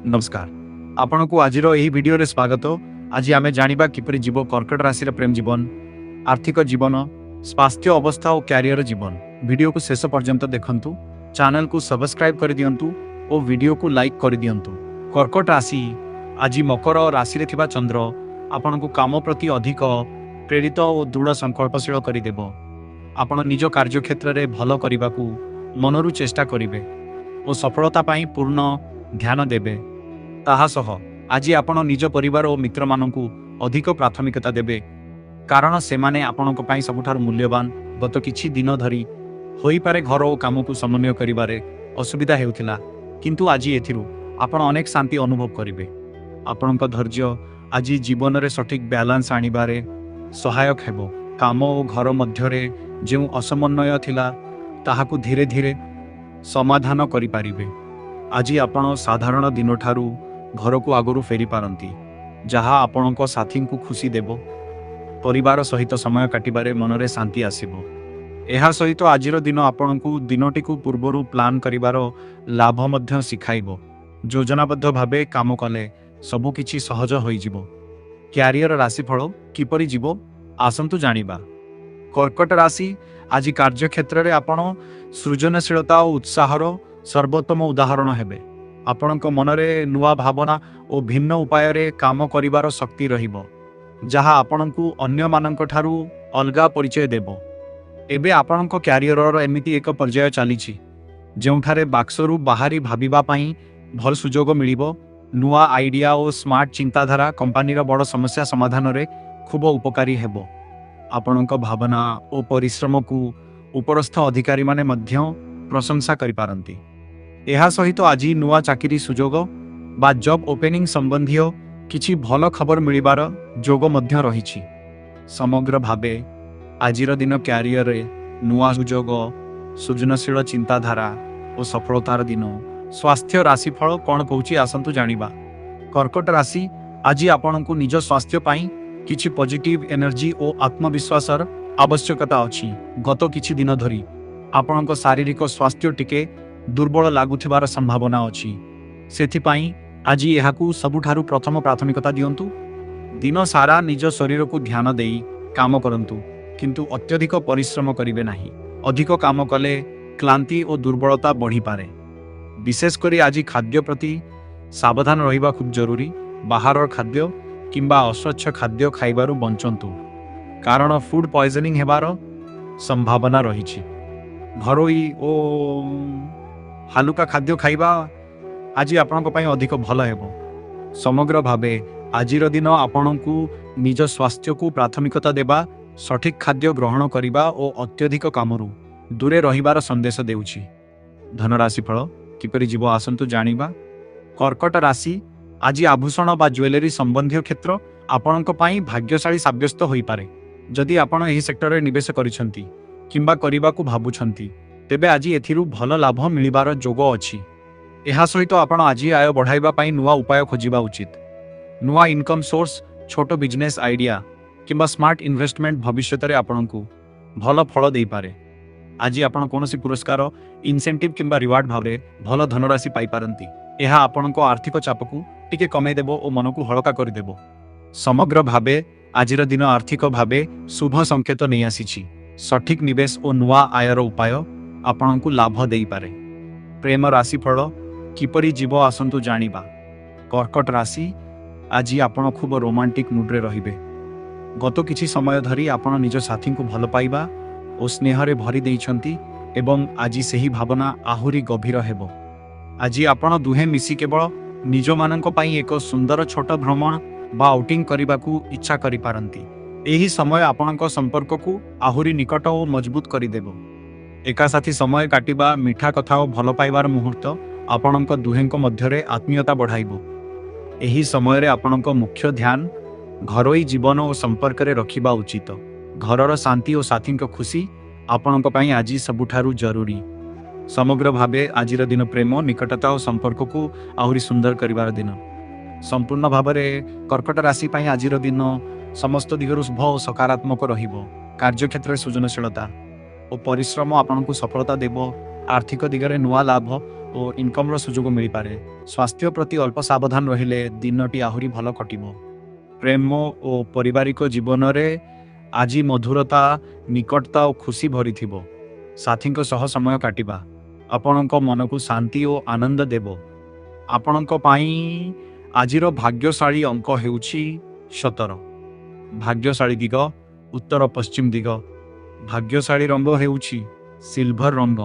ନମସ୍କାର, ଆପଣଙ୍କୁ ଆଜିର ଏହି ଭିଡ଼ିଓରେ ସ୍ୱାଗତ। ଆଜି ଆମେ ଜାଣିବା କିପରି ଯିବ କର୍କଟ ରାଶିର ପ୍ରେମ ଜୀବନ, ଆର୍ଥିକ ଜୀବନ, ସ୍ୱାସ୍ଥ୍ୟ ଅବସ୍ଥା ଓ କ୍ୟାରିୟର ଜୀବନ। ଭିଡ଼ିଓକୁ ଶେଷ ପର୍ଯ୍ୟନ୍ତ ଦେଖନ୍ତୁ, ଚ୍ୟାନେଲକୁ ସବସ୍କ୍ରାଇବ୍ କରିଦିଅନ୍ତୁ ଓ ଭିଡ଼ିଓକୁ ଲାଇକ୍ କରିଦିଅନ୍ତୁ। କର୍କଟ ରାଶି, ଆଜି ମକର ରାଶିରେ ଥିବା ଚନ୍ଦ୍ର ଆପଣଙ୍କୁ କାମ ପ୍ରତି ଅଧିକ ପ୍ରେରିତ ଓ ଦୃଢ଼ ସଂକଳ୍ପଶୀଳ କରିଦେବ। ଆପଣ ନିଜ କାର୍ଯ୍ୟକ୍ଷେତ୍ରରେ ଭଲ କରିବାକୁ ମନରୁ ଚେଷ୍ଟା କରିବେ ଓ ସଫଳତା ପାଇଁ ପୂର୍ଣ୍ଣ ଧ୍ୟାନ ଦେବେ। ତାହା ସହ ଆଜି ଆପଣ ନିଜ ପରିବାର ଓ ମିତ୍ରମାନଙ୍କୁ ଅଧିକ ପ୍ରାଥମିକତା ଦେବେ, କାରଣ ସେମାନେ ଆପଣଙ୍କ ପାଇଁ ସବୁଠାରୁ ମୂଲ୍ୟବାନ। ଗତ କିଛି ଦିନ ଧରି ହୋଇପାରେ ଘର ଓ କାମକୁ ସମନ୍ୱୟ କରିବାରେ ଅସୁବିଧା ହେଉଥିଲା, କିନ୍ତୁ ଆଜି ଏଥିରୁ ଆପଣ ଅନେକ ଶାନ୍ତି ଅନୁଭବ କରିବେ। ଆପଣଙ୍କ ଧୈର୍ଯ୍ୟ ଆଜି ଜୀବନରେ ସଠିକ୍ ବାଲାନ୍ସ ଆଣିବାରେ ସହାୟକ ହେବ। କାମ ଓ ଘର ମଧ୍ୟରେ ଯେଉଁ ଅସମନ୍ୱୟ ଥିଲା, ତାହାକୁ ଧୀରେ ଧୀରେ ସମାଧାନ କରିପାରିବେ। ଆଜି ଆପଣ ସାଧାରଣ ଦିନଠାରୁ ଘରକୁ ଆଗରୁ ଫେରିପାରନ୍ତି, ଯାହା ଆପଣଙ୍କ ସାଥୀଙ୍କୁ ଖୁସି ଦେବ। ପରିବାର ସହିତ ସମୟ କାଟିବାରେ ମନରେ ଶାନ୍ତି ଆସିବ। ଏହା ସହିତ ଆଜିର ଦିନ ଆପଣଙ୍କୁ ଦିନଟିକୁ ପୂର୍ବରୁ ପ୍ଲାନ୍ କରିବାର ଲାଭ ମଧ୍ୟ ଶିଖାଇବ। ଯୋଜନାବଦ୍ଧ ଭାବେ କାମ କଲେ ସବୁକିଛି ସହଜ ହୋଇଯିବ। କ୍ୟାରିୟର ରାଶିଫଳ କିପରି ଯିବ, ଆସନ୍ତୁ ଜାଣିବା। କର୍କଟ ରାଶି, ଆଜି କାର୍ଯ୍ୟକ୍ଷେତ୍ରରେ ଆପଣ ସୃଜନଶୀଳତା ଓ ଉତ୍ସାହର ସର୍ବୋତ୍ତମ ଉଦାହରଣ ହେବେ। ଆପଣଙ୍କ ମନରେ ନୂଆ ଭାବନା ଓ ଭିନ୍ନ ଉପାୟରେ କାମ କରିବାର ଶକ୍ତି ରହିବ, ଯାହା ଆପଣଙ୍କୁ ଅନ୍ୟମାନଙ୍କ ଠାରୁ ଅଲଗା ପରିଚୟ ଦେବ। ଏବେ ଆପଣଙ୍କ କ୍ୟାରିୟରର ଏମିତି ଏକ ପର୍ଯ୍ୟାୟ ଚାଲିଛି, ଯେଉଁଠାରେ ବାକ୍ସରୁ ବାହାରି ଭାବିବା ପାଇଁ ଭଲ ସୁଯୋଗ ମିଳିବ। ନୂଆ ଆଇଡିଆ ଓ ସ୍ମାର୍ଟ ଚିନ୍ତାଧାରା କମ୍ପାନୀର ବଡ଼ ସମସ୍ୟା ସମାଧାନରେ ଖୁବ ଉପକାରୀ ହେବ। ଆପଣଙ୍କ ଭାବନା ଓ ପରିଶ୍ରମକୁ ଉପରସ୍ଥ ଅଧିକାରୀମାନେ ମଧ୍ୟ ପ୍ରଶଂସା କରିପାରନ୍ତି। ଏହା ସହିତ ଆଜି ନୂଆ ଚାକିରି ସୁଯୋଗ ବା ଜବ୍ ଓପେନିଂ ସମ୍ବନ୍ଧୀୟ କିଛି ଭଲ ଖବର ମିଳିବାର ଯୋଗ ମଧ୍ୟ ରହିଛି। ସମଗ୍ର ଭାବେ ଆଜିର ଦିନ କ୍ୟାରିୟରରେ ନୂଆ ସୁଯୋଗ, ସୃଜନଶୀଳ ଚିନ୍ତାଧାରା ଓ ସଫଳତାର ଦିନ। ସ୍ୱାସ୍ଥ୍ୟ ରାଶିଫଳ କ'ଣ କହୁଛି, ଆସନ୍ତୁ ଜାଣିବା। କର୍କଟ ରାଶି, ଆଜି ଆପଣଙ୍କୁ ନିଜ ସ୍ୱାସ୍ଥ୍ୟ ପାଇଁ କିଛି ପଜିଟିଭ ଏନର୍ଜି ଓ ଆତ୍ମବିଶ୍ୱାସର ଆବଶ୍ୟକତା ଅଛି। ଗତ କିଛି ଦିନ ଧରି ଆପଣଙ୍କ ଶାରୀରିକ ସ୍ୱାସ୍ଥ୍ୟ ଟିକେ ଦୁର୍ବଳ ଲାଗୁଥିବାର ସମ୍ଭାବନା ଅଛି। ସେଥିପାଇଁ ଆଜି ଏହାକୁ ସବୁଠାରୁ ପ୍ରଥମ ପ୍ରାଥମିକତା ଦିଅନ୍ତୁ। ଦିନ ସାରା ନିଜ ଶରୀରକୁ ଧ୍ୟାନ ଦେଇ କାମ କରନ୍ତୁ, କିନ୍ତୁ ଅତ୍ୟଧିକ ପରିଶ୍ରମ କରିବେ ନାହିଁ। ଅଧିକ କାମ କଲେ କ୍ଳାନ୍ତି ଓ ଦୁର୍ବଳତା ବଢ଼ିପାରେ। ବିଶେଷ କରି ଆଜି ଖାଦ୍ୟ ପ୍ରତି ସାବଧାନ ରହିବା ଖୁବ୍ ଜରୁରୀ। ବାହାରର ଖାଦ୍ୟ କିମ୍ବା ଅସ୍ୱଚ୍ଛ ଖାଦ୍ୟ ଖାଇବାରୁ ବଞ୍ଚନ୍ତୁ, କାରଣ ଫୁଡ୍ ପଏଜନିଂ ହେବାର ସମ୍ଭାବନା ରହିଛି। ଘରୋଇ ଓ ହାଲୁକା ଖାଦ୍ୟ ଖାଇବା ଆଜି ଆପଣଙ୍କ ପାଇଁ ଅଧିକ ଭଲ ହେବ। ସମଗ୍ର ଭାବେ ଆଜିର ଦିନ ଆପଣଙ୍କୁ ନିଜ ସ୍ୱାସ୍ଥ୍ୟକୁ ପ୍ରାଥମିକତା ଦେବା, ସଠିକ୍ ଖାଦ୍ୟ ଗ୍ରହଣ କରିବା ଓ ଅତ୍ୟଧିକ କାମରୁ ଦୂରେ ରହିବାର ସନ୍ଦେଶ ଦେଉଛି। ଧନରାଶି ଫଳ କିପରି ଯିବ, ଆସନ୍ତୁ ଜାଣିବା। କର୍କଟ ରାଶି, ଆଜି ଆଭୂଷଣ ବା ଜୁଏଲାରୀ ସମ୍ବନ୍ଧୀୟ କ୍ଷେତ୍ର ଆପଣଙ୍କ ପାଇଁ ଭାଗ୍ୟଶାଳୀ ସାବ୍ୟସ୍ତ ହୋଇପାରେ। ଯଦି ଆପଣ ଏହି ସେକ୍ଟରରେ ନିବେଶ କରିଛନ୍ତି କିମ୍ବା କରିବାକୁ ଭାବୁଛନ୍ତି, ତେବେ ଆଜି ଏଥିରୁ ଭଲ ଲାଭ ମିଳିବାର ଯୋଗ ଅଛି। ଏହା ସହିତ ଆପଣ ଆଜି ଆୟ ବଢ଼ାଇବା ପାଇଁ ନୂଆ ଉପାୟ ଖୋଜିବା ଉଚିତ। ନୂଆ ଇନକମ୍ ସୋର୍ସ, ଛୋଟ ବିଜନେସ୍ ଆଇଡିଆ କିମ୍ବା ସ୍ମାର୍ଟ ଇନଭେଷ୍ଟମେଣ୍ଟ ଭବିଷ୍ୟତରେ ଆପଣଙ୍କୁ ଭଲ ଫଳ ଦେଇପାରେ। ଆଜି ଆପଣ କୌଣସି ପୁରସ୍କାର, ଇନସେଣ୍ଟିଭ୍ କିମ୍ବା ରିୱାର୍ଡ ଭାବରେ ଭଲ ଧନରାଶି ପାଇପାରନ୍ତି। ଏହା ଆପଣଙ୍କ ଆର୍ଥିକ ଚାପକୁ ଟିକେ କମେଇ ଦେବ ଓ ମନକୁ ହଳକା କରିଦେବ। ସମଗ୍ର ଭାବେ ଆଜିର ଦିନ ଆର୍ଥିକ ଭାବେ ଶୁଭ ସଂକେତ ନେଇ ଆସିଛି। ସଠିକ୍ ନିବେଶ ଓ ନୂଆ ଆୟର ଉପାୟ ଆପଣଙ୍କୁ ଲାଭ ଦେଇପାରେ। ପ୍ରେମ ରାଶିଫଳ କିପରି ଯିବ, ଆସନ୍ତୁ ଜାଣିବା। କର୍କଟ ରାଶି, ଆଜି ଆପଣ ଖୁବ ରୋମାଣ୍ଟିକ୍ ମୁଡ୍ରେ ରହିବେ। ଗତ କିଛି ସମୟ ଧରି ଆପଣ ନିଜ ସାଥୀଙ୍କୁ ଭଲ ପାଇବା ଓ ସ୍ନେହରେ ଭରି ଦେଇଛନ୍ତି ଏବଂ ଆଜି ସେହି ଭାବନା ଆହୁରି ଗଭୀର ହେବ। ଆଜି ଆପଣ ଦୁହେଁ ମିଶି କେବଳ ନିଜମାନଙ୍କ ପାଇଁ ଏକ ସୁନ୍ଦର ଛୋଟ ଭ୍ରମଣ ବା ଆଉଟିଂ କରିବାକୁ ଇଚ୍ଛା କରିପାରନ୍ତି। ଏହି ସମୟ ଆପଣଙ୍କ ସମ୍ପର୍କକୁ ଆହୁରି ନିକଟ ଓ ମଜବୁତ କରିଦେବ। ଏକାସାଥୀ ସମୟ କାଟିବା, ମିଠା କଥା ଓ ଭଲ ପାଇବାର ମୁହୂର୍ତ୍ତ ଆପଣଙ୍କ ଦୁହେଁଙ୍କ ମଧ୍ୟରେ ଆତ୍ମୀୟତା ବଢ଼ାଇବ। ଏହି ସମୟରେ ଆପଣଙ୍କ ମୁଖ୍ୟ ଧ୍ୟାନ ଘରୋଇ ଜୀବନ ଓ ସମ୍ପର୍କରେ ରଖିବା ଉଚିତ। ଘରର ଶାନ୍ତି ଓ ସାଥୀଙ୍କ ଖୁସି ଆପଣଙ୍କ ପାଇଁ ଆଜି ସବୁଠାରୁ ଜରୁରୀ। ସମଗ୍ର ଭାବେ ଆଜିର ଦିନ ପ୍ରେମ, ନିକଟତା ଓ ସମ୍ପର୍କକୁ ଆହୁରି ସୁନ୍ଦର କରିବାର ଦିନ। ସମ୍ପୂର୍ଣ୍ଣ ଭାବରେ କର୍କଟ ରାଶି ପାଇଁ ଆଜିର ଦିନ ସମସ୍ତ ଦିଗରୁ ଶୁଭ ଓ ସକାରାତ୍ମକ ରହିବ। କାର୍ଯ୍ୟକ୍ଷେତ୍ରରେ ସୃଜନଶୀଳତା ଓ ପରିଶ୍ରମ ଆପଣଙ୍କୁ ସଫଳତା ଦେବ। ଆର୍ଥିକ ଦିଗରେ ନୂଆ ଲାଭ ଓ ଇନକମ୍ର ସୁଯୋଗ ମିଳିପାରେ। ସ୍ୱାସ୍ଥ୍ୟ ପ୍ରତି ଅଳ୍ପ ସାବଧାନ ରହିଲେ ଦିନଟି ଆହୁରି ଭଲ କଟିବ। ପ୍ରେମ ଓ ପାରିବାରିକ ଜୀବନରେ ଆଜି ମଧୁରତା, ନିକଟତା ଓ ଖୁସି ଭରିଥିବ। ସାଥୀଙ୍କ ସହ ସମୟ କାଟିବା ଆପଣଙ୍କ ମନକୁ ଶାନ୍ତି ଓ ଆନନ୍ଦ ଦେବ। ଆପଣଙ୍କ ପାଇଁ ଆଜିର ଭାଗ୍ୟଶାଳୀ ଅଙ୍କ ହେଉଛି 17। ଭାଗ୍ୟଶାଳୀ ଦିଗ ଉତ୍ତର ପଶ୍ଚିମ ଦିଗ। ଭାଗ୍ୟଶାଳୀ ରଙ୍ଗ ହେଉଛି ସିଲଭର ରଙ୍ଗ।